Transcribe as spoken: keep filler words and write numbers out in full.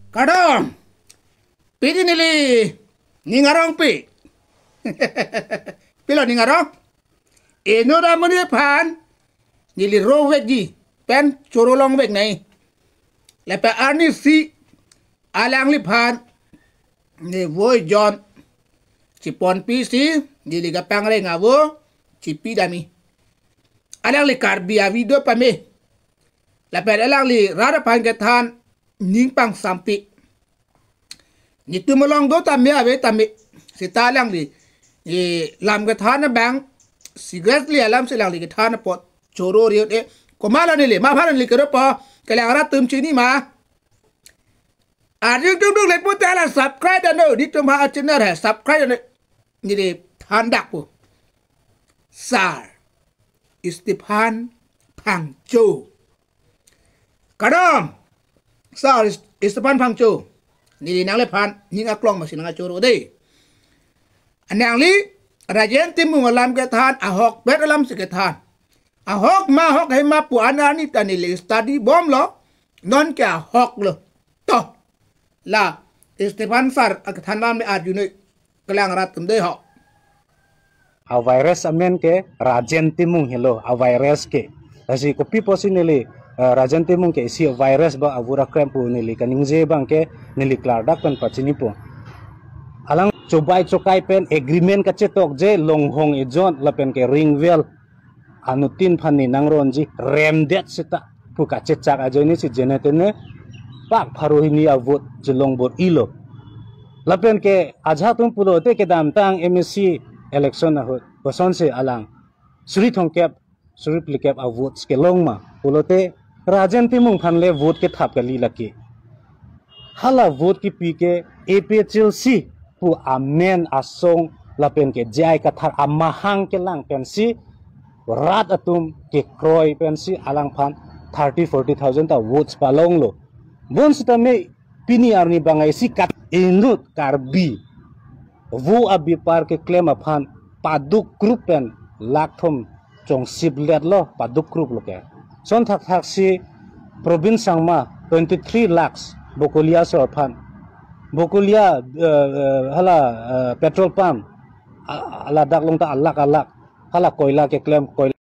Kardom. Pini neli ning arong pi. Pilo ning arong? Inut amonit aphan neli rovekji pen choro longvek nai. Lapen arnisi alangliphan ne voi John chiponpi si neli kapangreng avo chipi dami. Alangli Karbi avi do pame. Lapen alangli rat aphan kethan ning pangsampi. Netum along do tame ave tame. Seta alangli, eh, lam kethan abang, seriously alam si alangli kethan apot choro riut e. Komatlo neli, ma aphan neli keropo, kelang rat atum chini ma. Arjun tum duk le pute hala subscribe dano, netum ha channel hai, subscribe dano. Neli thandakpo. Sir Stephen Phangcho. Kardom. Sir Is-, Stephen Phangcho. Neli nangliphan ning aklong masi nangkachoro dei. Nangli Rajen Timung alam kethan, ahokpet alam si kethan. Ahok ma ahok hei ma pu an arni ta neli study bomlo. Nonke ahoklo. To. La Stephen sir akethan lam le arjunoi kelang rat atum dei ho. A virus amen ke Rajen Timung helo, a virus ke. Lasi kopi pusi neli, eh, Rajen Timung ke isi virus ba avur akrem pu neli kaningje abang ke neli klardak pen pachinipo. Alang chobai chokai pen agreement kachetokje Longhong ejon lapen ke Ringvell anutin aphan ne nangronji remdet seta pu kachechak ajoine si jenetene pak pharo hini a vote chelong bor-ilo. Lapen ke ajahak atum pulote kedamtang M A C election ahut kosonsi alang suri thomkep suri phlikep a votes kelong ma pulote Rajen Timung aphan le vote kethap kali lake. Hala vote kipi ke A P H L C pu amen asong lapen ke J I Kathar amahang kelang pensi rat atum kekroi pensi alangphan thirty forty thousand ta votes palonglo. Bonsitame pini arni bang isi kat inut Karbi vo abepar keklem aphan paduk group pen lakh thom chongsip letlo paduk group lo ke. Son thakthak si Probin Sangma twenty three lakhs Bokolia asor aphan. Bokolia, eh, eh, hala, eh, petrol pump, a-, a-, ladak along ta alak alak. Hala koila keklem koila.